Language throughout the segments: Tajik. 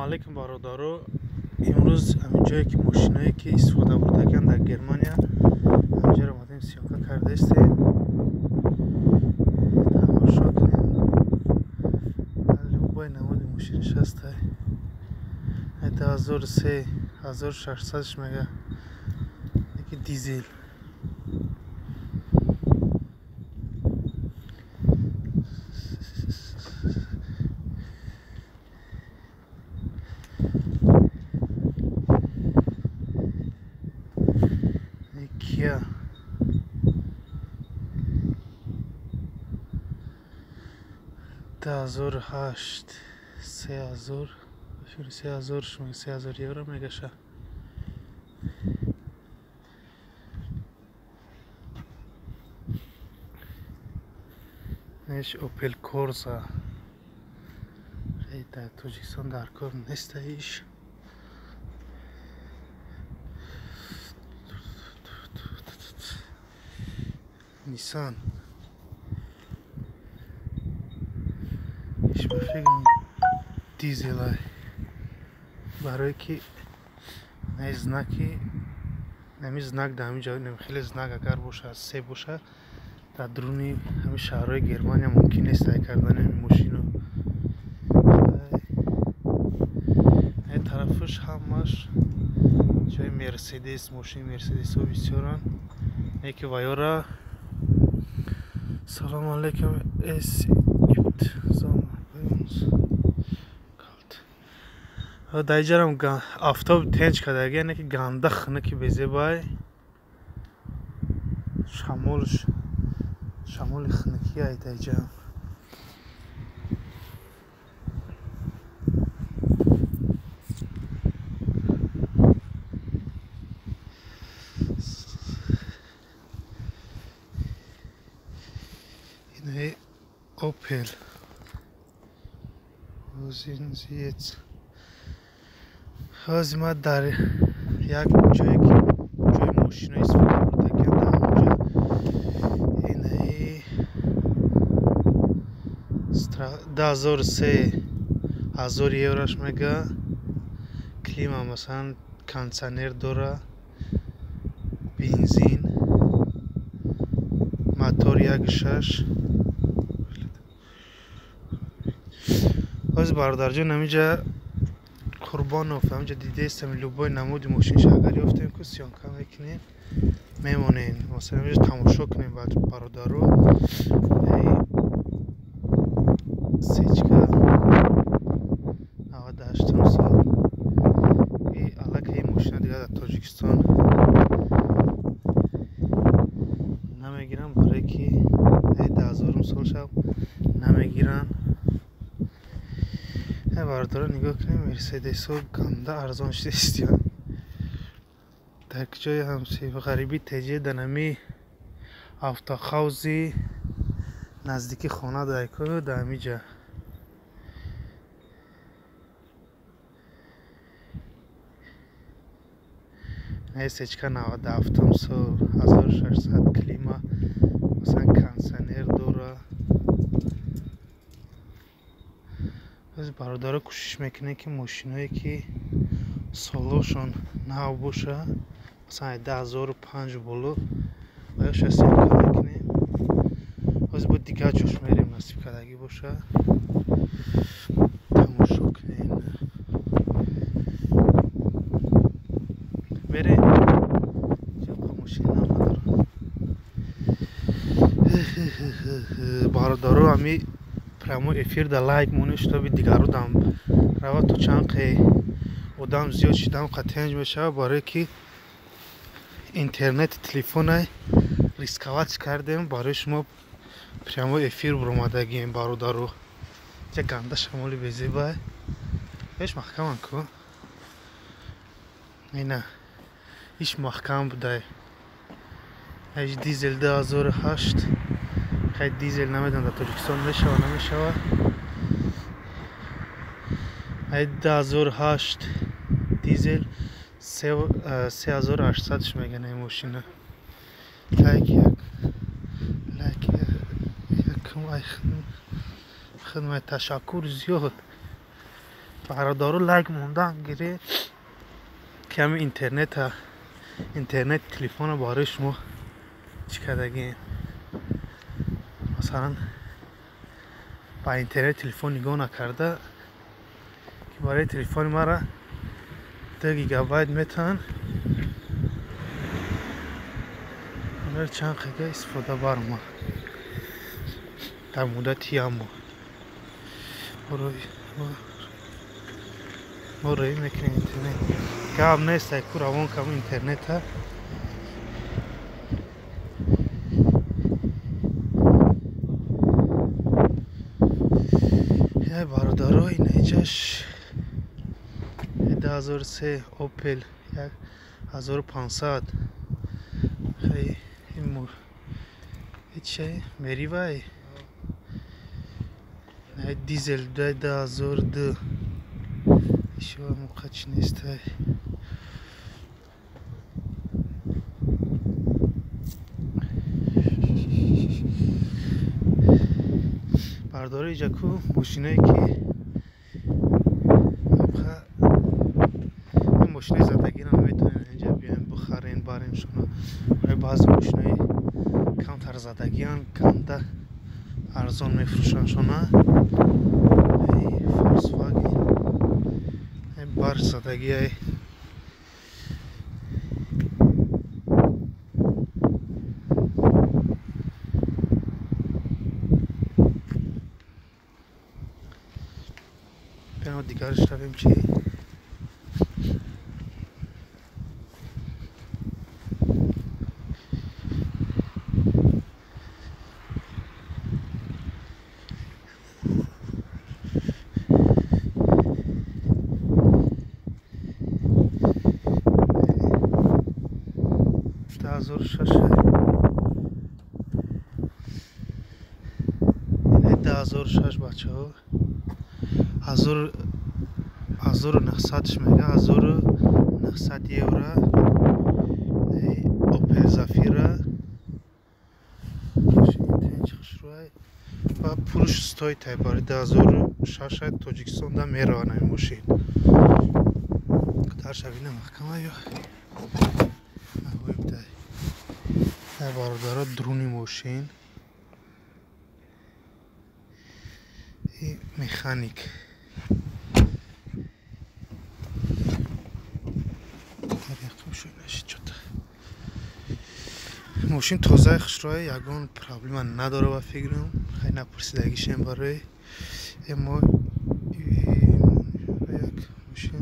Алейкум, бародаро. Имрӯз ҳамин ҷое ки мошиное ки истифода бурдагианд дар Германия, ҳаминҷоро омадем, съёмка кардаистем. Тамошо кунем, любой намуди мошинаш ҳастай. 2003, 1600 мега, яки дизел. Kia 2008, 3000, 3000, 3000 евро мегаша. Неш Opel Corsa. Дар Тоҷикистон дар кор неста иш. Nissan. Иш ба фикрам дизелай. Барое ки не знаки, нами знак дар ҳамин ҷо, хеле знак агар боша, се боша, дар дуруни ҳамин шаҳрҳои Германия мумкин нест тай кардани ҳамин мошино. Ин тарафаш ҳамаш ҷои Мерседес, мошини Мерседесҳо бисёранд. Яке вайора. Салому алейкум, es gibt Sommer bei uns kalt. Дар иҷарам офтоб тенч кардаги, яъне ки ганда хунуки безебай. Шамолш, шамоли хунукӣ ай дар иҷа. Инаи Opel. Wo sind Sie jetzt? Ҳозир ма дар як ҷое ки ҷои мошино истифода бурдагиам, дар ҳамонҷо инаи 2003, 1000 еврош мега. Клима, масалан, кондитсионер дора, бензин, мотор 1.6. Ҳозир, бародарҷон, ҳаминҷа Қурбонов, ҳаминҷа дидаистам, любой намуди мошинша агар ёфтем ку, съёмка мекунем, мемонем. Масалан, ҳаминҷа тамошо кунем, бародаро. Сечка 98 сол. И аллакай ин мошина дигар дар Тоҷикистон намегиранд, барое ки 2000-ум солшав намегиранд. Бародаро, нигоҳ кунем, Мерседесҳо ганда арзон шудастиён. Дар ҷои ҳамсиф ғарибӣ теҷе, дар ҳами автохавзи наздики хона дар ку, дар ҳамин ҷа. Сечка 97-ум сол, 1600, клима, масалан, кондитсионер дора. Бародаро, кӯшиш мекунем, ки мошиное ки солошон нав боша, масалан, 2005 боло, ояша съёмка мекунем. Ҳозир бо дигар ҷош мерем, насиб кардагӣ боша, тамошо кунем. Мерем. Мошин нав надорам. Бародаро, ҳами прямой эфир да лайк монед, шитоби дигару дам рава. То чанд қе одам зиёд шидам, қа тенҷ мешавад, барое ки интернети телефонай рисковать кардем, барои шумо прямой эфир буромадагием, бародаро. Ҷа ганда шамоли безебай. Еш маҳкаман ку. Ина иш маҳкам будай. Аш дизел 2008. Хай, дизел намедонам дар Тоҷикистон мешава, намешава. Ай 2008 дизел, 3800 меган ин мошина. Лайк як, лайк якум ай хидмат, ташаккур зиёд. Бародаро лайк мондан гире ки ҳамин интернет телефона барои шумо чӣ кардагием. Масалан ба интернет телефон нигоҳ накарда ки барои телефони мара 2 гигабайт метавон чанд қига истифода барма дар муддати як моҳ. Мо роӣ мекунем интернет. Гап нест, ку равон кам интернета. Ай бародаро, инаҷаш 2003 Opel 1500. Хай ин чӣ меривай? Ай дизел 2002. Ишо муқач нестай. Бародаро иҷа ку мошиное ки мошинои задагиро наметавонем инҷа биёем бихарем барем шуна. Баъзе мошинои камтар задагиан канда арзон мефурӯшанд шуна. Volkswagen бар задагиай. Дигарш равем чи ҳазору шаш 2006 бачаҳо 1900 мега 1900 евро Opel Zafira ва пулш стоит барои 2006 Тоҷикистонда меравад ин мошин. Дар шабина маҳкама ё бародаро друни мошин и механик. Мошин тозаи хушрӯя, ягон проблема надора ба фикрам. Хай напурсидагишем барои мо як мошин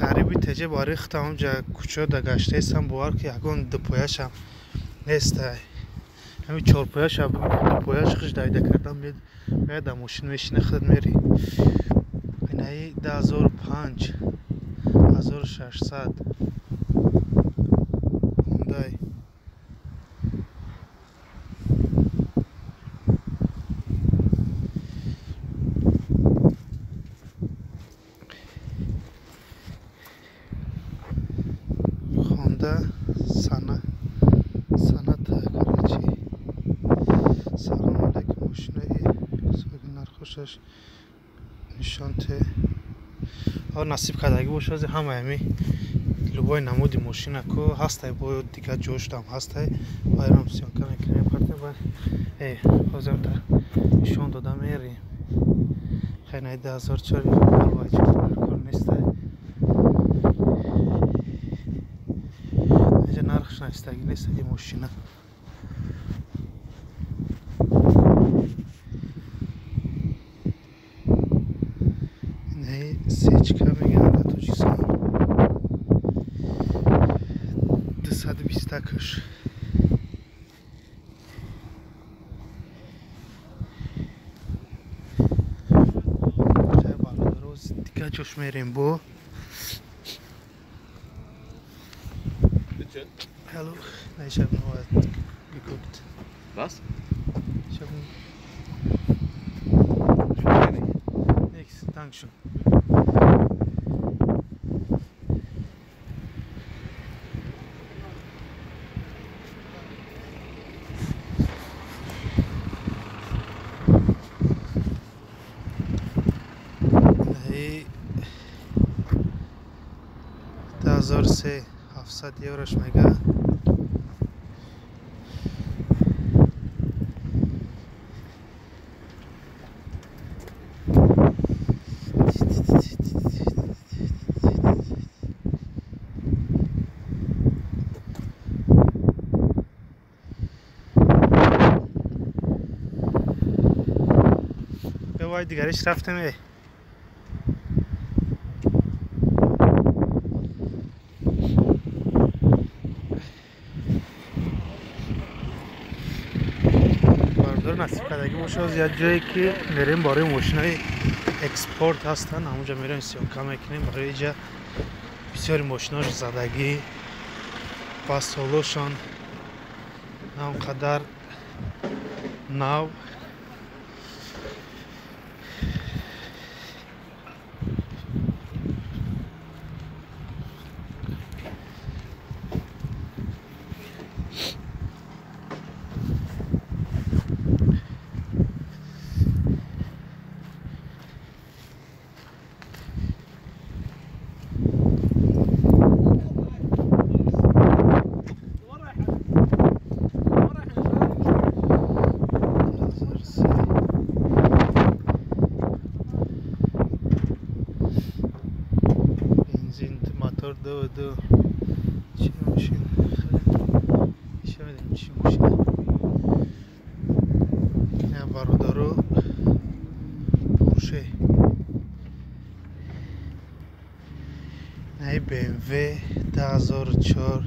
ғариби теҷа барои худам ҷа кӯча да гаштаистам, бовар ки ягон дупояшам нестай. Ҳамин чорпояша дупояш хуш дайда кардам меяд дар мошин мешина худ мери. Инаи 2005 1600 Hyundai. Honda Sonata короче. Салом алейкум, мошинаи нархошаш нишонте. Насиб кардагӣ бошад ҳамаи ҳами любой намуди мошина ку ҳастай, бо дигар ҷоштам ҳастай. Байрам съёмка мекунем кардем ва ҳозир та нишон дода мерем. Хай най 2004 кор нестай. Инҷа нархш навистагӣ нест ин мошина. Инаи сечка мегӯянд дар Тоҷикистон. 220 куш. Дигар ҷош мерем бо. Hallo, nein, ich habe nur geguckt. Was? Ich habe nichts, danke schön. 2003 700 еврош мега. Вай дигариш рафтем. Бардор насиб кардагӣ боша, як ҷое ки мерем барои мошинаи экспорт ҳастанд, ҳамонҷа мерем съёмка мекунем. Барои иҷа бисёри мошинош задагӣ ва солошон на он қадар нав. Мотор 2.2 чӣ мошин? Чӣ медонем чӣ мошин? Я бародару Порше. Най BMW 2004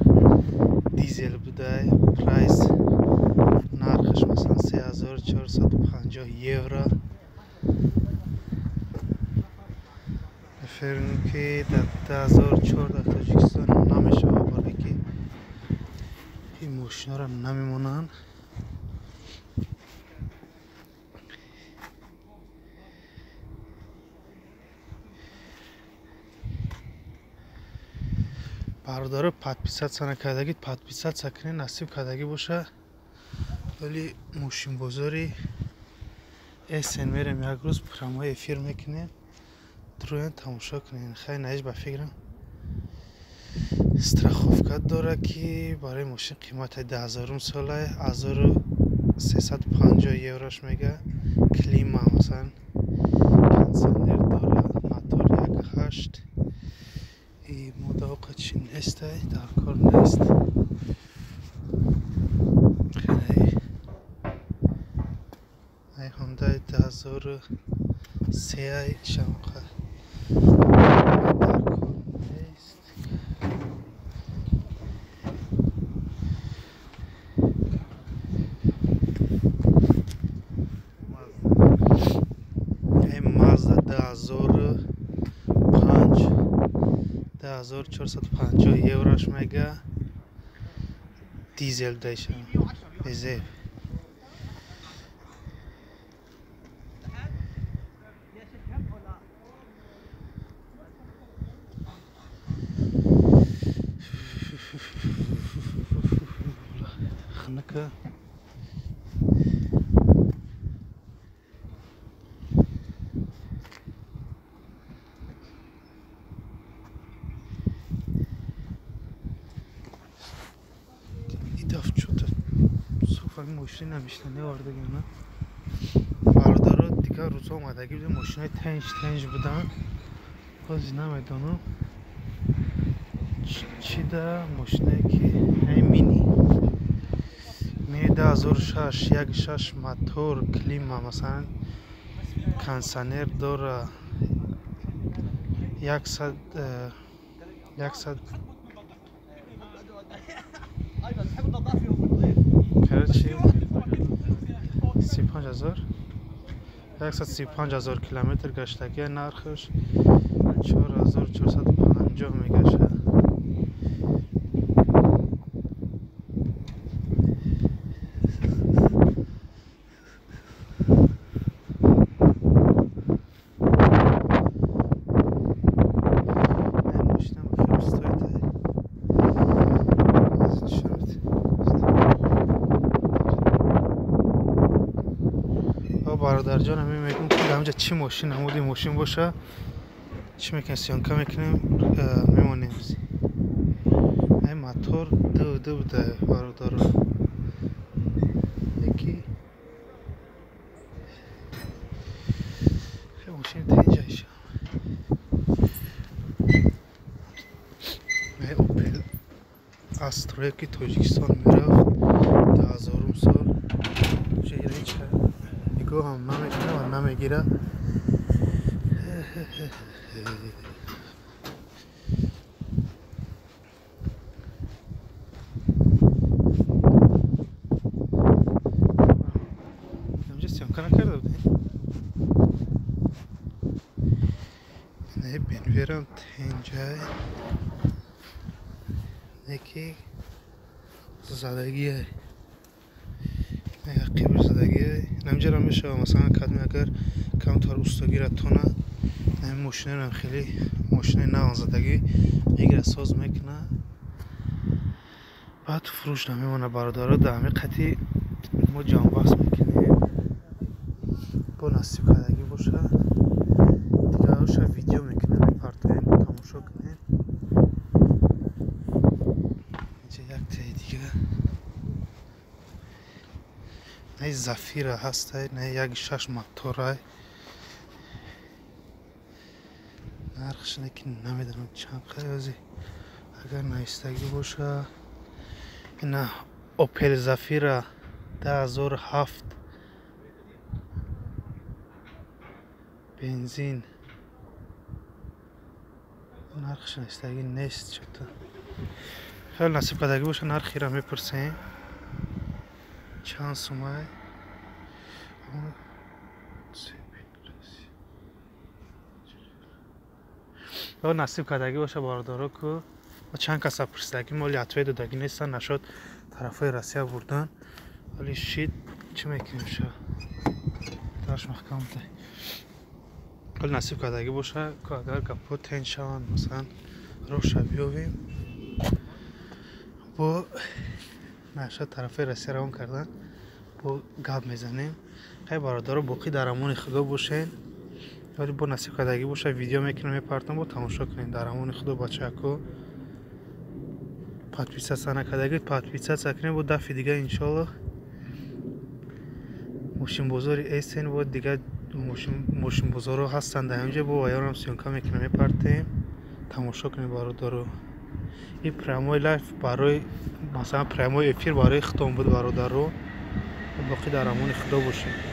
дизел будай, прайс нархаш масалан 3450 евро. Ферм ки дар 2004 дар Тоҷикистон намешавад, барое ки ин мошинаро намемонанд. Бародаро подписаться накардагӣ, подписаться кунед, насиб кардагӣ боша. Вале мошинбозори Эссен мерем як рӯз прямой эфир мекунем. Троян тамошо кунед. Хай наиш ба фикрам страховка дора ки барои мошин қимати 10000 сола 1350 еврош мега. Клима масалан кондиционер дора, мотор 1.8. И модаоқа чи нестай, дар кор нест. Ай Honda 2003 шамқа дар кор нест. Ай Mazda 2005 10450 еврош мега. Дизел дайша безеб. Хнака мошина намешна овардагана. Бародаро дигар рӯзҳо омадагӣ будем, мошинаи тенҷ тенҷ буданд. Ҳозир намедонам чӣ да мошинае ки ай мини 2006 1.6 мотор, клима масалан кондиционер дора, 100 короче 35000 135000 километр гаштагия, нархаш 4450 мегаша. Бародарҷон, ҳамин мегӯм ки ҳамҷа чӣ мошин намуди мошин боша, чӣ мекунем, съёмка мекунем, мемонем. Мотор ду буда бародаро. Яки мошин тенҷаша. Опел Астра ки Тоҷикистон мерафт 2000 сол. Ҳеҷ нигоҳам намекунад ва намегирад. Инҷа съёмка накарда будем? Не, БМВ-рам тенҷай. Неки задагие. Қибр задагие. Намҷара мешава, масалан, кадме агар камтар устогира тона, ҳамин мошинаро хеле мошинаи нав задагӣ мегира, соз мекуна, баъд фурӯш намемона бародаро. Дар ҳамин қати мо ҷамъбаст мекунем. Бо насиб кардагӣ боша, дигароша видео мекунем, мепартоем, тамошо кунем. Инҷа яктаи дига не Зафира ҳастай, не 1.6 моторай. Нархш не ки намедонам чанд қаёзи, агар наистагӣ боша. Ина Опел Зафира 2007 бензин. Нархш наистагӣ нест чото. Хеле насиб кардагӣ боша, нархиро мепурсем. Чанд сумай? Насиб кардагӣ боша бародаро, ку чанд каса пурсидагӣ, моли ответ додагӣ нестан, нашод тарафҳои Россия бурдан. Вале шид чӣ мекунем ша? Дарш маҳкам буда. Вале насиб кардагӣ боша, ку агар гапҳо тен шаванд, масалан роҳша биёвем. Бо наша тарафҳои Россия равон кардан, бо гап мезанем. Хай бародаро, боқӣ дар амони Худо бошен. Вале бо насиб кардагӣ боша, видео мекунем, мепартам, бо тамошо кунем. Дар амони Худо бачако. Подписаться накардагӣ, подписаться кунем, бо дафъи дига иншоаллоҳ мошинбозори Эсен бо дигар мошинбозорҳо ҳастанд дар инҷа, бо ваёрам съёмка мекунем, мепартем, тамошо кунем бародаро. Ин прямой лайв барои, масалан, прямой эфир барои худтон буд бародаро. Боқӣ дар амони Худо бошед.